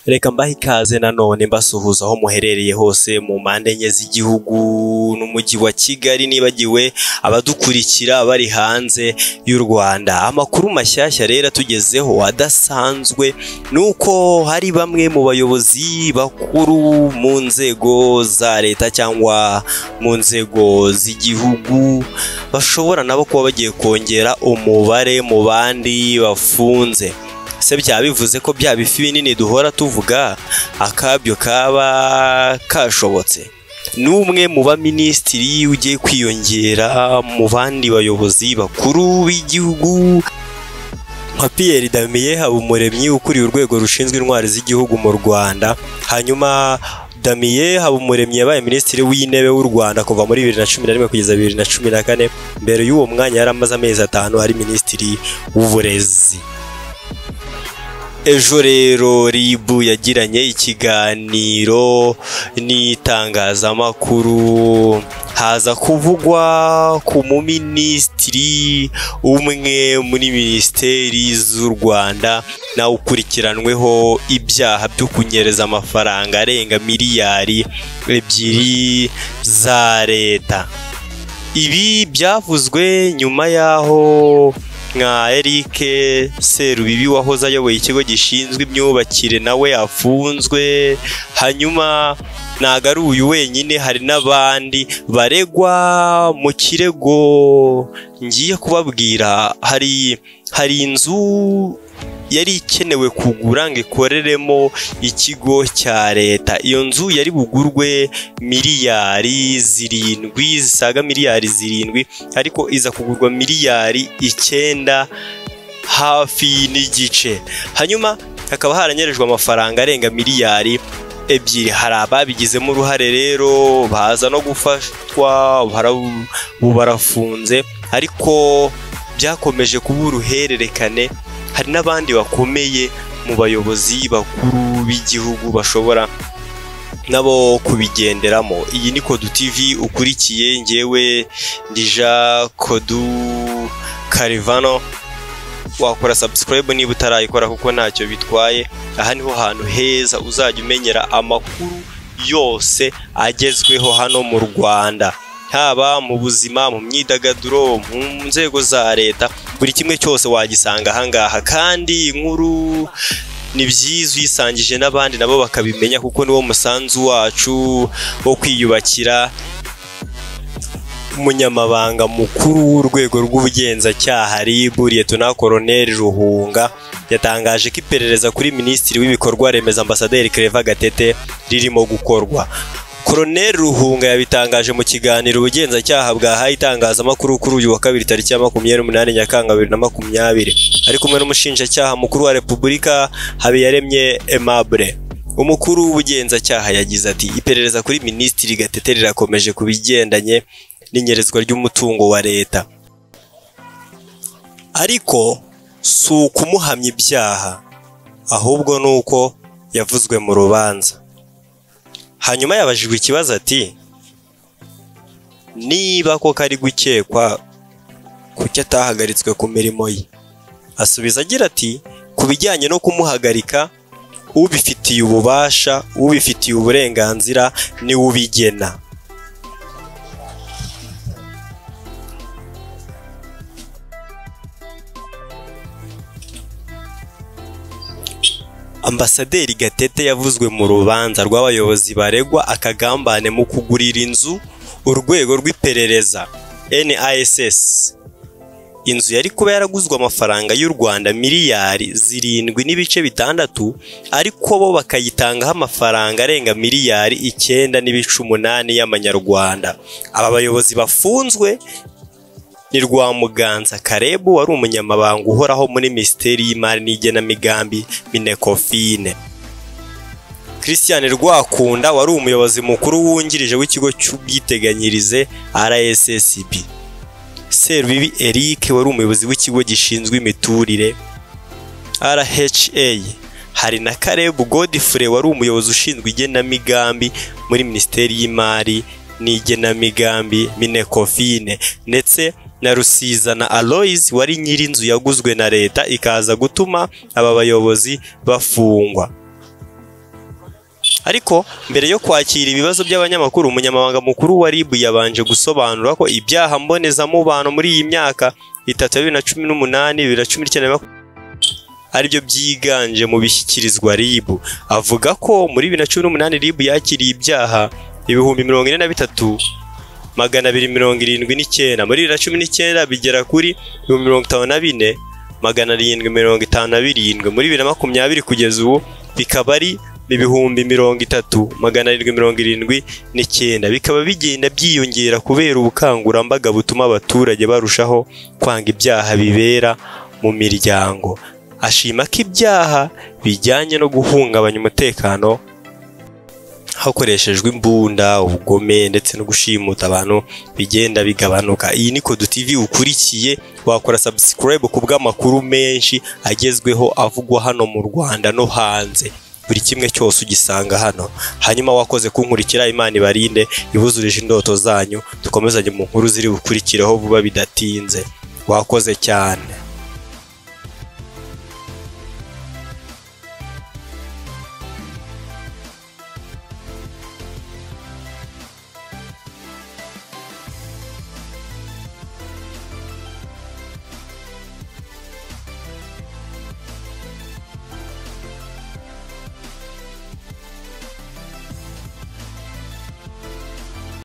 Reka mbahe ikaze nanone mbasuhuza aho muherereye hose mu mpande enye z'igihugu n'umujyi wa Kigali, nibagiwe abadukurikira bari hanze y'u Rwanda. Amakuru mashyashya rero atugezeho adasanzwe nuko hari bamwe mu bayobozi bakuru mu nzego za leta cyangwa mu nzego z'igihugu bashobora nabo kuba bagiye kongera umubare mu bandi bafunze. Se byaba bivuze ko bya bifi binini duhora tuvuga akabyo kaba kashobotse? N'umwe mu baminisitiri ugiye kwiyongera mu bandi bayobozi bakuru b'igihugu nka Pierre Damien Habumuremyi ukuriye urwego rushinzwe intwari z'igihugu mu Rwanda. Hanyuma Damien Habumuremyi yabaye minisitiri w'intebe w'u Rwanda kuva muri 2011 kugeza 2014. Mbere y'uwo mwanya yari amaze amezi 5 ari minisitiri w'uburezi. Ejo rero RIB yagiranye ikiganiro n'itangazamakuru, haza kuvugwa ku muminisitiri umwe muri minisiteri z'u Rwanda nawe ukurikiranweho ibyaha byo kunyereza amafaranga arenga miliyari 2 za leta. Ibi byavuzwe nyuma yaho nka Eric Serubibi wahoze ayoboye ikigo gishinzwe imyubakire nawe afunzwe. Hanyuma ntago ari uyu wenyine, hari n'abandi baregwa mu kirego ngiye kubabwira. Hari inzu yari ikenewe kugura ngo ikoreremo ikigo cya leta. Iyo nzu yari bugurwe miliyari 7 zisaga miliyari 7, ariko iza kugurwa miliyari 9 hafi n'igice. Hanyuma hakaba haranyerejwe amafaranga arenga miliyari 2. Hari ababigizemo uruhare rero baza no gufatwa, barafunze, ariko byakomeje kuba uruhererekane. Hari n'abandi bakomeye mu bayobozi bakuru b'igihugu bashobora nabo kubigenderamo. Iyi ni Kodu TV ukurikiye, ngewe ndija Kodu Karivano. Wakora subscribe niba utarayikora kuko ntacyo bitwaye. Aha niho hantu heza uzajya umenyera amakuru yose agezweho hano mu Rwanda, haba mu buzima, mu myidagaduro, mu nzego za leta, buri kimwe cyose wagisanga ahangaha. Kandi inkuru ni byiza uyisangije n'abandi nabo bakabimenya, kuko niwo musanzu wacu wo kwiyubakira. Umunyamabanga mukuru w'urwego rw'ubugenzacyaha RIB Liyetona Koloneli Ruhunga yatangaje ko iperereza kuri minisitiri w'ibikorwa remezo Ambasaderi Claver Gatete ririmo gukorwa. Koloneli Ruhunga yabitangaje mu kiganiro ubugenzacyaha bwahaye itangazamakuru kuri uyu wa kabiri tariki ya 28 Nyakanga 2020, ari kumwe n'umushinjacyaha mukuru wa Repubulika Habiyaremye Aimable. Umukuru w'ubugenzacyaha yagize ati: iperereza kuri minisitiri Gatete rirakomeje ku bigendanye n'inyerezwa ry'umutungo wa leta, ariko si ukumuhamya ibyaha, ahubwo nuko yavuzwe mu rubanza. Hanyuma yabajijwe ikibazo ati: niba koko ari gukekwa kuki atahagaritswe ku mirimo ye? Asubiza agira ati: ku bijyanye no kumuhagarika, ubifitiye ububasha, ubifitiye uburenganzira ni ubigena. Ambasaderi Gatete yavuzwe mu rubanza rw'abayobozi baregwa akagambane mu kugurira inzu urwego rw'iperereza NISS. Inzu yari kuba yaraguzwe amafaranga y'u Rwanda miliyari 7.6, ariko bo bakayitangaho amafaranga arenga miliyari 9.8 y'amanyarwanda. Aba bayobozi bafunzwe ni Rwamuganza Karebu wari umunyamabanga uhoraho muri Minisiteri y'Imari n'igenamigambi Minecofine, Christian Rwakunda wari umuyobozi mukuru wungirije w'ikigo cy'ubwiteganyirize RSSB, Serubibi Eric wari umuyobozi w'ikigo gishinzwe imiturire RHA, hari na Karebu Godfrey wari umuyobozi ushinzwe igenamigambi muri Minisiteri y'Imari n'igenamigambi Minecofin, ndetse na Rusizana Aloys wari nyir'inzu yaguzwe na leta ikaza gutuma aba bayobozi bafungwa. Ariko mbere yo kwakira ibibazo by'abanyamakuru, umunyamabanga mukuru wa RIB yabanje gusobanura ko ibyaha mbonezamubano muri iyi myaka itatu ya 2018, 2019 aribyo byiganje mu bishyikirizwa RIB. Avuga ko muri 2018 RIB yakiriye ibyaha 43,279, muri 2019 bigera kuri 54,757, muri 2020 kugeza ubu bikaba ari 30,779, bikaba bigenda byiyongera kubera ubukangurambaga butuma abaturage barushaho kwanga ibyaha bibera mu miryango. Ashima ko ibyaha bijyanye no guhungabanya umutekano hakoreshejwe imbunda, ubugome ndetse no gushimuta abantu bigenda bigabanuka. Iyi ni Kodu TV ukurikiye, wakora subscribe ku bw'amakuru menshi agezweho avugwa hano mu Rwanda no hanze. Buri kimwe cyose ugisanga hano. Hanyuma wakoze kunkurikira, Imana ibarinde, ibuzurije indoto zanyu, dukomezanye mu nkuru ziri bukurikireho vuba bidatinze. Wakoze cyane.